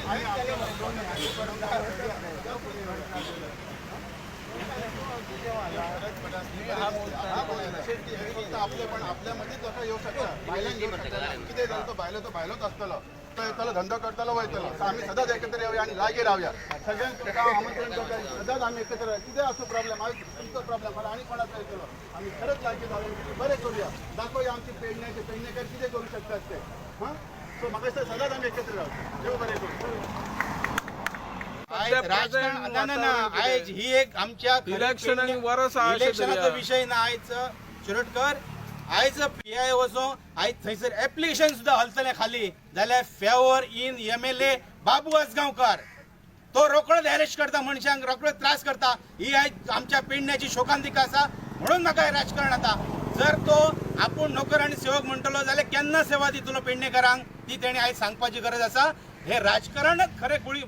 फक्त आपले पण आपल्या मदींच लोकां येवंक शकता, भायल्यान येवंक शकता. कितें जालें तो भायलो तो भायलोच आसतलो, तो येतलो धंदो करतलो वयतलो. सो आमी सदांच एकत्र येवया आनी लागीं रावया. सगळ्यांक तुमकां हांव आमंत्रण करता, सदांच आमी एकत्र रावया. कितें आसूं प्रॉब्लेम, आयज तुमचो प्रॉब्लेम आनी कोणाचो येतलो, आमी खरंच लागीं रावया, बरें करूया, दाखोवया आमची पेडण्याचे पेडणेकर कितें करूं शकतात ते. हां, सो म्हाका दिसता सदांच आमी एकत्र रावया. देव बरें करूं. आयज राजकारण ना ना ना, आयज ही एक आमच्या इलेक्शनाक वरस आहा अशें इलेक्शनाचो तरी. विशय ना आयज शिरोडकर. आयज पीआय वचो, आयज थंयसर एप्लिकेशन सुद्दां हलतलें खाली जाल्यार favour in MLA Babu Ajgaonkar, तो रोकडोच अरेस्ट करता मनशांक, रोकडोच त्रास करता. ही आयज आमच्या पेडण्याची शोकांतिका आसा. म्हणून म्हाका हें राजकारण आतां जर तो आपूण नोकर आनी सेवक म्हणटलो जाल्यार केन्ना सेवा दितलो पेडणेकारांक, ती तेणी आयज सांगपाची गरज आसा. हे राजकारणच खरें कुळी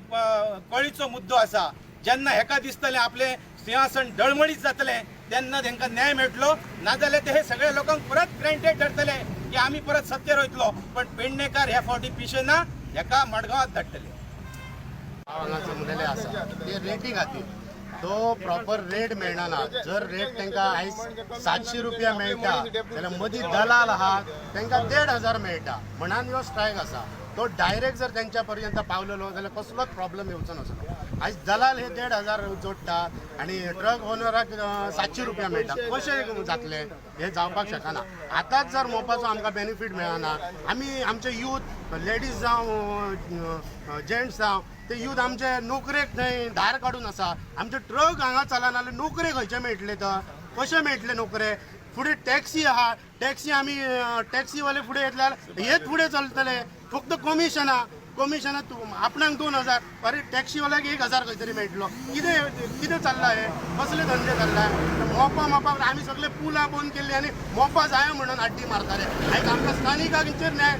कळीचो मुद्दो आसा. जेन्ना हेका दिसतलें आपलें सिंहासन डळमळीत जातलें तेन्ना तेंकां न्याय मेळटलो, नाजाल्यार ते हे सगळ्या लोकांक परत ग्रेंटेड धरतले की आमी परत सत्तेर वयतलो. पण पेडणेकार ह्या फावटी पिशे ना, हेका मडगांवात धाडटले. हांगा जमलेले आसा ते रेटी खातीर तो प्रॉपर रेट मेळना. जर रेट तांकां आयज 700 रुपया मेळटा जाल्यार मदीं दलाल आहा तांकां 1500 मेळटा. म्हणान ह्यो स्ट्रायक आसा. तो डायरेक्ट जर तेंच्या पर्यंत पावलेलो जाल्यार कसलोच प्रॉब्लम येवचो नासलो. आयज दलाल हे 1500 जोडटा आनी ट्रक ओनराक 700 रुपया मेळटा. कशें जातलें? हें जावपाक शकना. आतांच जर मोपाचो आमकां बेनिफीट मेळना, आमी आमचे यूथ, लेडीज जावं जेंट्स जावं, ते यूथ आमचे नोकरेक थंय धार काडून आसा. आमचे ट्रक हांगा चलना जाल्यार नोकरे खंयचे मेळटले? तर कशे मेळटले नोकरे? फुडें टॅक्सी आहा, टॅक्सी आमी टॅक्सीवाले फुडें येतले जाल्यार हेच फुडें चलतले. फक्त कमिशनां कमिशनां, तूं आपणाक 2000, अरे टॅक्सीवाल्याक 1000 खंय तरी मेळटलो. कितें कितें चल्लां हें? कसले धंदे चल्ला? मोपा मोपा आमी सगळे पुलां बंद केल्ली आनी मोपा जाय म्हणून आड्डी मारताले. आयज आमकां स्थानिकांचेर न्याय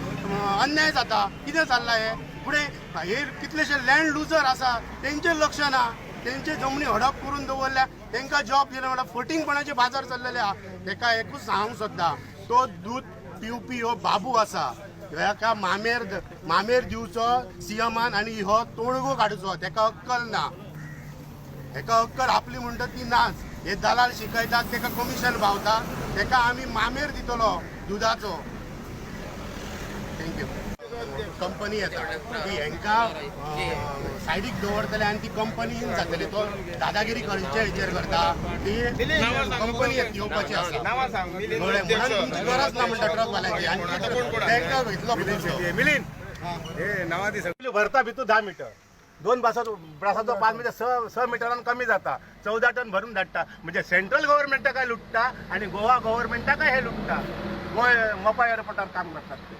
अन्याय जाता. कितें चल्लां हें? फुडें हे कितलेशे लँड लुजर आसा, तेंचेर लक्ष ना. तेंचे जमनी हडप करून दवरल्या, तेंकां जॉब दिला म्हणल्यार फटींगपणाचे बाजार चल्लेले आहा. तेका एकूच सांगूंक सोदता, तो दूद पिवपी हो बाबू आसा, हेका मामेर मामेर दिवचो सीएमान आनी हो तोणगो काडचो. तेका अक्कल ना. हेका अक्कल आपली म्हणटा ती नाच. हे दलाल शिकयतात, तेका कमिशन पावता. तेका आमी मामेर दितलो दुदाचो. Thank you. कंपनी येता ती हेंकां सायडीक दवरतले आनी ती कंपनी इन जातली. तो दादागिरी खंयच्या हेचेर करता? ती कंपनी येवपाची आसा, कळ्ळें? म्हणून तुमची गरज ना म्हणटा ट्रकवाल्यांची आनी तेंकां इतलो मिलिंद, हे नांवा दी. सगळी भरता भितर 10 मिटर, दोन बासाचो ब्रासाचो 5 मिटर, स स मिटरान कमी जाता. 14 टन भरून धाडटा. म्हणजे सेंट्रल गव्हर्मेंटा काय लुटता आणि गोवा गव्हर्मेंटा काय हे लुटता. गोंय मोपा एअरपोर्टार काम करतात ते.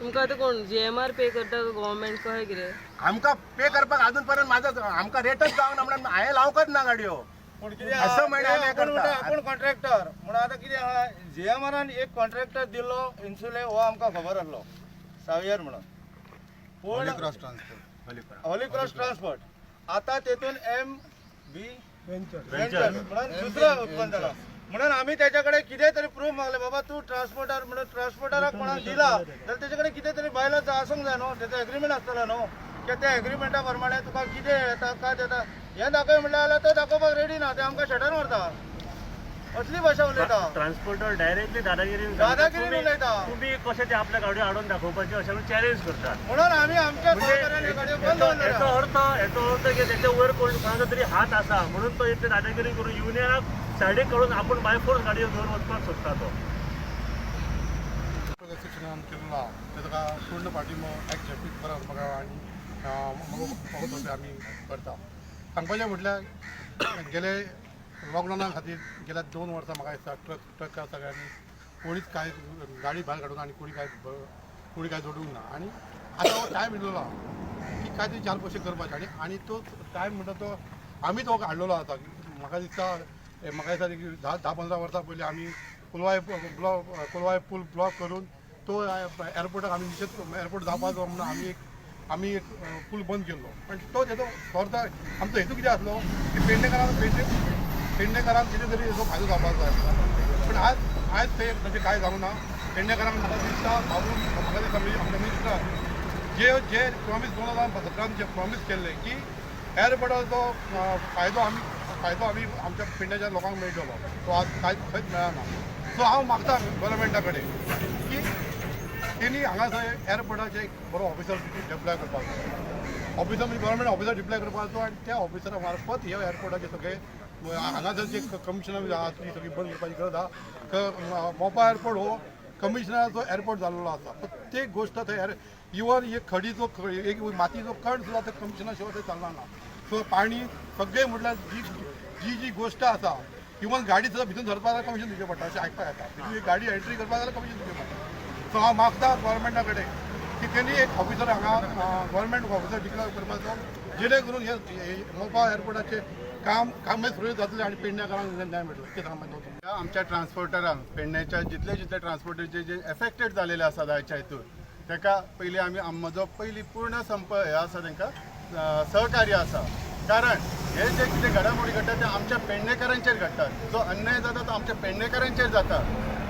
तुमकां आतां कोण जीएमआर पे करता गव्हर्मेंट कशें कितें? आमकां पे करपाक अजून पर्यंत माझा आमकां रेटच जावना म्हणून हांवें लावंकच ना गाडयो. असं म्हयने आमी हें आपूण म्हणटा करता. आपूण कॉन्ट्रॅक्टर म्हणून. आतां कितें आहा, जीएमआरान एक कॉन्ट्रॅक्टर दिल्लो इन्सुले, हो आमकां खबर आसलो सावियर म्हणून, पूण होली क्रॉस ट्रान्सपोर्ट आतां तेतून एम बी व्हेंचर म्हणून दुसरो उत्पन्न जाला. म्हणून आमी त्याच्या कडेन कितें तरी प्रूफ मागले, बाबा तूं ट्रान्सपोर्टर म्हणून ट्रान्सपोर्टराक कोणाक दिला जाल्यार तेजे कडेन कितें तरी बायलां आसूंक जाय न्हू, तेजो एग्रीमेंट आसतलो न्हू, की त्या एग्रीमेंटा प्रमाणे तुका कितें येता काय येता हें दाखय म्हणल्यार जाल्यार तो दाखोवपाक रेडी ना. ते आमकां शटर व्हरता, असली भाशा उलयता. ट्रान्सपोर्टर डायरेक्टली दादागिरीन सांगता, दादागिरीन उलयता. तुम्ही कशें ते आपल्या गाडयो हाडून दाखोवपाचे अशें म्हणून चॅलेंज करतात. म्हणून आमी आमच्या म्हणजे गोंयकारांनी गाडयो बंद हेचो दवरल्या. हेचो अर्थ की तेच्या वयर कोण कोणाचो तरी हात आसा म्हणून तो इतले दादागिरी करून युनियनाक सायडीक काडून आपूण बाय फोर्स गाडयो घेवन वचपाक सोदता तो. असोसिएशनान केल्लो आहा ते ताका पूर्ण पाठिंबो एक्झॅक्टली बरो म्हाका आनी म्हाका आमी करता. सांगपाचें म्हटल्यार गेले लॉकडावना खातीर गेल्या 2 वर्सां म्हाका दिसता ट्रक ट्रकार सगळ्यांनी कोणीच कांय गाडी भायर काडूंक ना आनी कोणी कांय जोडूंक ना. आनी आतां हो टायम येयलेलो आहा की काय तरी चार पयशे करपाचे. आनी आनी तो टायम म्हणटा तो आमी तो हाडलेलो आसा. म्हाका दिसता, म्हाका दिसता की 10 10 15 वर्सां पयलीं आमी कुलवाय ब्लॉक, कुलवाय पूल ब्लॉक करून तो एअरपोर्टाक आमी निशेध, एअरपोर्ट जावपाचो म्हणून आमी एक पूल बंद केल्लो. पण तो तेजो अर्थ, आमचो हेतू कितें आसलो की पेडणेकारांक, पेडणेकारांक कितें तरी हेजो फायदो जावपाक जाय. पण आज आयज ते तशें कांय जावंक ना पेडणेकारांक. म्हाका दिसता बाबू, म्हाका दिसता आमच्या मिनिस्टर जे जे प्रॉमीस 2017 जे प्रॉमीस केल्लें की एअरपोर्टाचो फायदो आमी आमच्या पेडण्याच्या लोकांक मेळटलो, तो आज कांय खंयच मेळना. सो हांव मागता गव्हर्मेंटा कडेन की तेणी हांगासर एअरपोर्टाचे एक बरो ऑफिसर डिप्लॉय करपाक जाय. ऑफिसर म्हणजे गव्हर्मेंट ऑफिसर डिप्लॉय करपाचो आनी त्या ऑफिसरा मार्फत हे एअरपोर्टाचे सगळे हांगासर जे कमिशनर आहा ती सगळी बंद करपाची गरज आहा. मोपा एअरपोर्ट हो कमिशनराचो एअरपोर्ट जाल्लो आसा. प्रत्येक गोश्ट थंय इवन एक खडीचो, एक मातीचो कण सुद्दां थंय कमिशनरा शिवाय थंय चलना ना. सो पाणी सगळें म्हटल्यार जी जी जी गोश्ट आसा, इवन गाडी सुद्दां भितून सरपा जाल्यार कमिशन दिवचें पडटा अशें आयकपाक येता. भितून एक गाडी एंट्री करपाक जाल्यार कमिशन दिवचें पडटा. सो हांव मागता गव्हर्मेंटा कडेन की तेणी एक ऑफिसर हांगा गव्हर्मेंट ऑफिसर डिक्लेअर करपाचो, जेणे करून हे मोपा एअरपोर्टाचें कामय सुरळीत जातलें आनी पेडण्याकारांक न्याय मेळटलो. इतकें सांगपाचें. ह्या आमच्या ट्रान्सपोर्टरांक, पेडण्याच्या जितले जितले ट्रान्सपोर्टरचे जे एफेक्टेड जालेले आसा आयच्या हितून, ताका पयलीं आमी म्हजो पयलीं पूर्ण संप हे आसा, तांकां सहकार्य आसा. कारण हे जे कितें घडामोडी घडटा ते आमच्या पेडणेकारांचेर घडटात. जो अन्याय जाता तो आमच्या पेडणेकारांचेर जाता.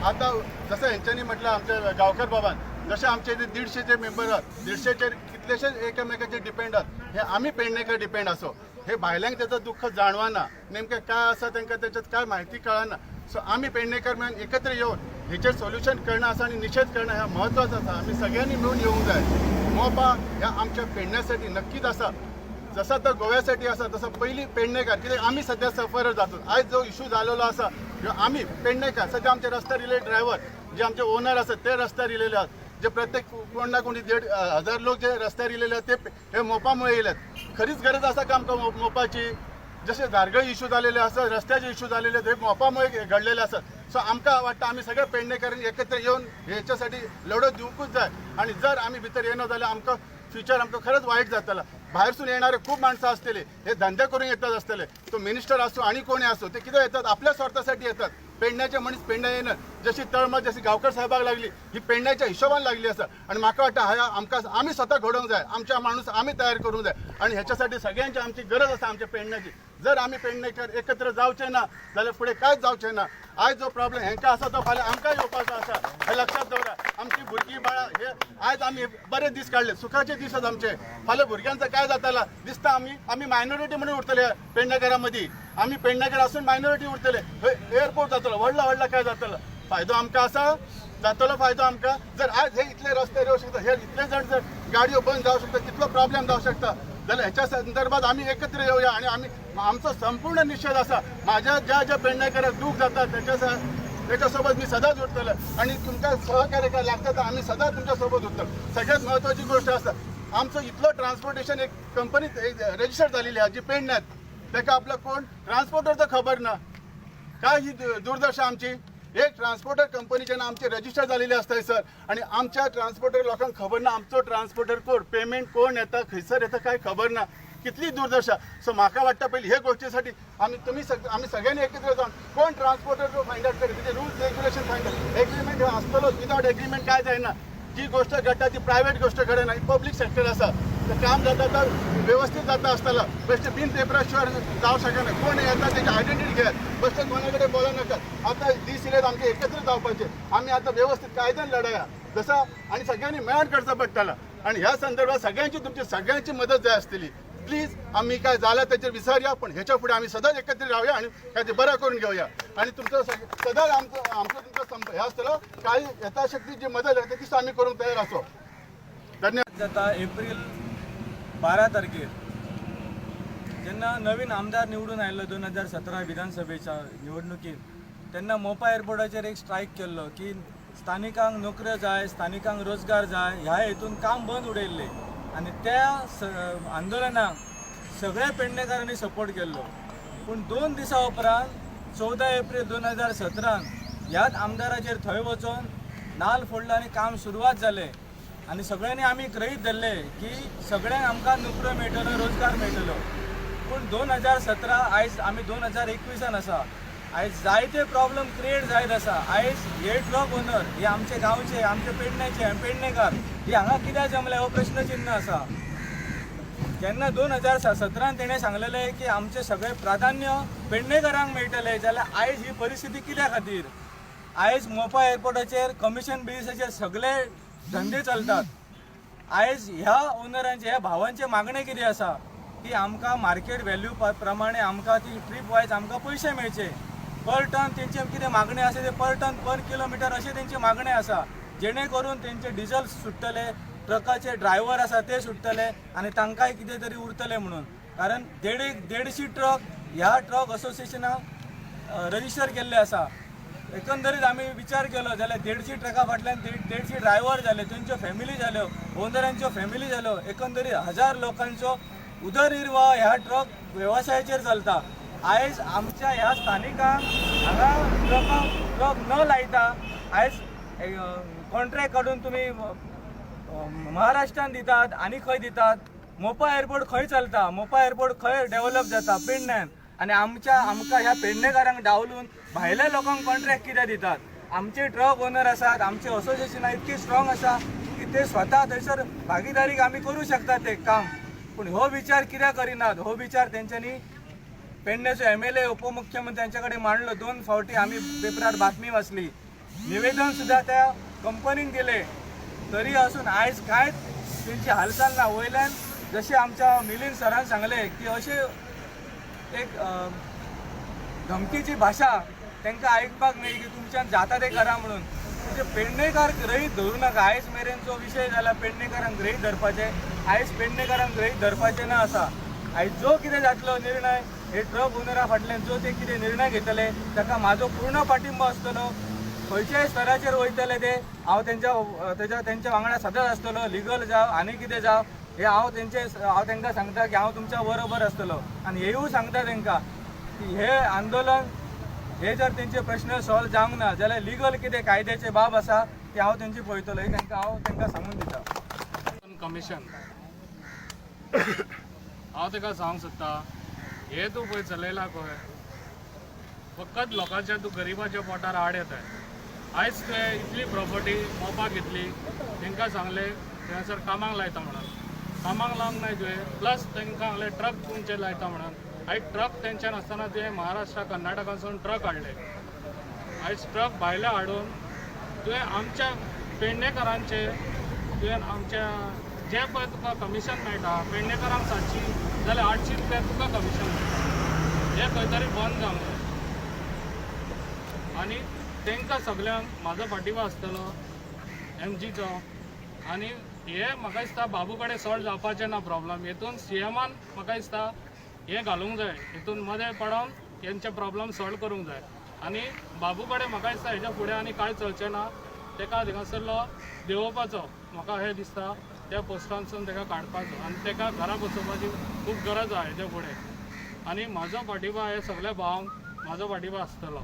आतां जसं हेंच्यांनी म्हटलं, आमच्या गांवकर बाबान, जशे आमचे जे 150 जे मेंबर आहात, 150चेर कितलेशेच एकामेकाचेर डिपेंड आहात. हे आमी पेडणेकर डिपेंड आसो. हे भायल्यांक तेचो दुख्ख जाणवना, नेमकें काय आसा तांकां तेच्यात काय म्हायती कळना. सो आमी पेडणेकर मेळून एकत्र येवन हेचेर सोल्युशन करणं आसा आनी निशेध करणं ह्या म्हत्वाचो आसा. आमी सगळ्यांनी मेळून येवंक जाय. मोपा ह्या आमच्या पेडण्यासाठी नक्कीच आसा. जसा तो गोव्यासाठी आसा तसं पयलीं पेडणेकार, कित्याक आमी सध्या सफर जातो. आयज जो इशू जालेलो आसा ह्यो आमी पेडणेकार सध्या आमचे रस्त्यार येयले ड्रायव्हर जे आमचे ओनर आसात ते रस्त्यार येयलेले आहात. जे प्रत्येक कोण ना कोणी 1,500 लोक जे रस्त्यार येयलेले आहात ते हे मोपामुळे येयल्यात. खरीच गरज आसा का आमकां मोपाची? जशे धारगळ इशू जालेले आसा, रस्त्याचे इशू जालेले, ते मोपामुळे घडलेले आसात. सो आमकां वाटता आमी सगळे पेडणेकारांनी एकत्र येवन हेच्यासाठी लढो दिवंकूच जाय. आणि जर आमी भितर येना जाल्यार आमकां फ्युचर आमकां खरंच वायट जातला. भायरसून येणारे खूप माणसं असतले, हे धंदे करून येतात असतले. तो मिनिस्टर असो आणि कोणी असो, ते कितें येतात, आपल्या स्वार्थासाठी येतात. पेडण्याचे मनीस पेडण्या येणं जशी तळमळ जशी गांवकर साहेबाक लागली, ही पेडण्याच्या हिशोबान लागली आसा. आणि म्हाका वाटता ह्या आमकां आमी स्वतः घडोवंक जाय, आमच्या माणूस आमी तयार करूंक जाय आणि ह्याच्यासाठी सगळ्यांची आमची गरज आसा आमच्या पेडण्याची. जर आमी पेडणेकर एकत्र जावचे ना जाल्यार फुडें कांयच जावचें ना. आयज जो प्रॉब्लेम हेंकां आसा तो फाल्यां आमकां येवपाचो आसा, हें लक्षात दवरा. आमची भुरगीं बाळां हे आयज आमी बरे दीस काडले, सुखाचे दीस आसात आमचे. फाल्यां भुरग्यांचं काय जाताला दिसता. आमी आमी मायनॉरिटी म्हणून उरतले पेडणेकरां मदीं. आमी पेडणेकर आसून मायनॉरिटी उरतले. एअरपोर्ट जातलो व्हडलो व्हडलो, काय जातलो फायदो आमकां आसा? जातलो फायदो आमकां? जर आज हे इतले रस्ते येवं शकता, हे इतले जण जर गाडयो बंद जावं शकता, कितलो प्रॉब्लेम जावं शकता, जाल्यार ह्याच्या संदर्भात आमी एकत्र येवया आणि आमी आमचो संपूर्ण निशेध आसा. माझ्या ज्या ज्या पेडणेकराक दूख जाता त्याच्यासोबत मी सदांच उरतलो आणि तुमकां सहकार्य काय लागता तर आमी सदांच तुमच्या सोबत उरतलो. सगळ्यात महत्वाची गोष्ट आसा, आमचो इतलो ट्रान्सपोर्टेशन एक कंपनी रजिस्टर झालेली आहा जी पेडण्यात, ताका आपलो कोण ट्रान्सपोर्टर तर खबर ना. काय ही दुर्दशा आमची? एक ट्रान्सपोर्टर कंपनीचे ना आमचे रजिस्टर झालेले असतात सर आणि आमच्या ट्रान्सपोर्टर लोकांक खबर ना आमचो ट्रान्सपोर्टर कोण, पेमेंट कोण येता, खंयसर येता, काय खबर ना. कितली दुर्दशा! सो म्हाका वाटता पयली हे गोष्टीसाठी आमी तुमी सग आमी सगळ्यांनी एकत्र जावन कोण ट्रान्सपोर्टर जो फायंड आउट करी, rules regulation find out. Agreement हे आसतलोच, विदाउट एग्रीमेंट काय जायना. जी गोष्ट घडटा ती प्रायव्हेट गोष्ट घडना, ही पब्लीक सेक्टर आसा. तर काम जाता तर व्यवस्थित जाता आसतलो. बेश्टे बिन पेपरा शिवाय जावं शकना. कोण येता तेची आयडेंटिटी घेयात, बेश्टे कोणा कडेन बोला नाकात. आतां दीस येयले आमचे एकत्र जावपाचे. आमी आतां व्यवस्थित कायद्यान लढाया जसा आणि सगळ्यांनी मेळून करचो पडटलो आणि ह्या संदर्भात सगळ्यांची, तुमची सगळ्यांची मदत जाय आसतली. प्लीज, आम्ही काय झालं त्याचेर विसरया, पण ह्याच्या फुडें आमी सदांच एकत्र रावया आणि काय ते बरं करून घेऊया. आणि तुमचं सदांच आमचं आमचं तुमचं संप हे आसतलो. काही यथाशक्ती जी मदत लागता ती आमी करूंक तयार आसो. धन्यवाद. जाता एप्रील 12 तारखेर जेन्ना नवीन आमदार निवडून आयलो 2017 विधानसभेच्या निवडणुकीत, तेन्ना मोपा एअरपोर्टाचेर एक स्ट्रायक केल्लो की स्थानिकांक नोकऱ्यो जाय, स्थानिकांक रोजगार जाय. ह्या हेतून काम बंद उडयल्लें आनी त्या आंदोलनाक सगळ्या पेडणेकारांनी सपोर्ट केल्लो. पूण 2 दिसां उपरांत 14 एप्रील 2017 ह्याच आमदाराचेर थंय वचोन नाल फोडलो आनी काम सुरवात जालें आनी सगळ्यांनी आमी गृहीत धरलें की सगळ्यांक आमकां नोकऱ्यो मेळटल्यो, रोजगार मेळटलो. पूण 2017, आयज आमी 2021 आसा. आयज जायते प्रॉब्लम क्रिएट जायत आसा. आयज हे ट्रक ओनर हे आमचे गांवचे, आमचे पेडण्याचे, पेडणेकार हे हांगा कित्याक जमले हो प्रश्नचिन्ह आसा. जेन्ना 2017 तेणें सांगलेलें की आमचें सगळें प्राधान्य पेडणेकारांक मेळटलें, जाल्यार आयज ही परिस्थिती कित्या खातीर? आयज मोपा एअरपोर्टाचेर कमिशन बेसिसाचेर सगळे धंदे चलतात. आयज ह्या ओनरांचे, ह्या भावांचे मागणें कितें आसा की आमकां मार्केट व्हॅल्यू प्रमाणे आमकां ती ट्रीप वायज आमकां पयशे मेळचे. पर टन तेंचे कितें मागणें आसा ते पर टन पर किलोमिटर अशें तेंची मागणें आसा, जेणे करून तेंचे डिजल सुट्टले, ट्रकाचे ड्रायव्हर आसा ते सुट्टले आनी तांकांय कितें तरी उरतलें म्हणून. कारण 150 ट्रक ह्या ट्रक असोसिएशनाक रजिस्टर केल्ले आसा. एकंदरीत आमी विचार केलो जाल्यार 150 ट्रका फाटल्यान 150 ड्रायव्हर जाले, तेंच्यो फॅमिली जाल्यो, ओनरांच्यो फॅमिली जाल्यो, एकंदरीत 1000 लोकांचो उदरनिर्वाह ह्या ट्रक वेवसायाचेर चलता. आयज आमच्या ह्या स्थानिकांक हांगा ट्रक न लायता आयज कॉन्ट्रॅक्ट काडून तुमी महाराष्ट्रान दितात आनी खंय दितात. मोपा एअरपोर्ट खंय चलता, मोपा एअरपोर्ट खंय डेव्हलप जाता, पेडण्यान. आनी आमकां ह्या पेडणेकारांक डावलून भायल्या लोकांक कॉन्ट्रॅक्ट कित्याक दितात? आमचे ट्रक ओनर आसात, आमचे असोसिएशनां इतकी स्ट्रॉंग आसा की ते स्वता थंयसर भागीदारीक आमी करूं शकता ते काम. पूण हो विचार कित्याक करिनात? हो विचार तेंच्यांनी पेडण्याचो MLA उपमुख्यमंत्री यांच्या कडेन मांडलो. 2 फावटी आमी पेपरार बातमी वाचली, निवेदन सुद्दां त्या कंपनीक दिलें, तरी असून आयज कांयच तेंची हालचाल ना. वयल्यान जशें आमच्या मिलिंद सरान सांगलें की अशें एक धमकीची भाशा तांकां आयकपाक मेळ्ळी की तुमच्यान जाता तें करा म्हणून. म्हणजे पेडणेकार गृहीत धरूं नाका. आयज मेरेन जो विशय जाला पेडणेकारांक गृहीत धरपाचें, आयज पेडणेकारांक गृहीत धरपाचें ना आसा. आयज जो कितें जातलो निर्णय हे ट्रक ओनरा फाटल्यान जो ते कितें निर्णय घेतले ताका म्हाजो पूर्ण पाठिंबो आसतलो. खंयच्याय स्तराचेर वयतले ते हांव तेंच्या वांगडा सदांच आसतलो. लिगल जावं आनी कितें जावं हे हांव तांकां सांगता की हांव तुमच्या बरोबर आसतलो. आनी हेवूय सांगता तांकां की हे आंदोलन हे जर तेंचे प्रश्न सॉल्व जावंक ना जाल्यार लिगल कितें कायद्याचे बाब आसा ते हांव तेंची पळयतलो, हे तांकां हांव तांकां सांगून दिता. कमिशन हांव ताका सांगूंक सोदता, हे तूं पळय चलयला पळय फकत लोकांच्या तूं गरिबाच्या पोटार आड येताय. आयज तुवें इतली प्रॉपर्टी मोपा घेतली, तांकां सांगलें थंयसर कामाक लायता म्हणून, कामाक लावंक नाय तुवें, प्लस तांकां सांगलें ट्रक तुमचे लायता म्हणून. आयज ट्रक तेंच्यान आसतना तुवें महाराष्ट्रा कर्नाटकासून ट्रक हाडले. आयज ट्रक भायले हाडून तुवें आमच्या पेडणेकारांचे तुवें आमच्या जे पळय तुका कमिशन मेळटा पेडणेकारांक 700 जाल्यार 800 रुपया तुका कमिशन मेळटा, हें खंय तरी बंद जावंक जाय. आनी तांकां सगल्यांक म्हाजो पाठिंबो आसतलो MGचो. आनी हे म्हाका दिसता बाबू कडेन सॉल्व जावपाचें ना प्रॉब्लम, हेतून CMान म्हाका दिसता हें घालूंक जाय, हेतून मदें पडोन हेंचे प्रॉब्लम सॉल्व करूंक जाय. आनी बाबू कडेन म्हाका दिसता हेच्या फुडें आनी कांय चलचें ना, ताका थिंगासरलो देंवोवपाचो म्हाका हें दिसता, त्या पोस्टांसून ताका काडपाचो आनी ताका घरा बसोवपाची खूब गरज आसा हेच्या फुडें. आनी म्हाजो पाठिंबो हे सगल्या भावांक म्हाजो पाठिंबो आसतलो.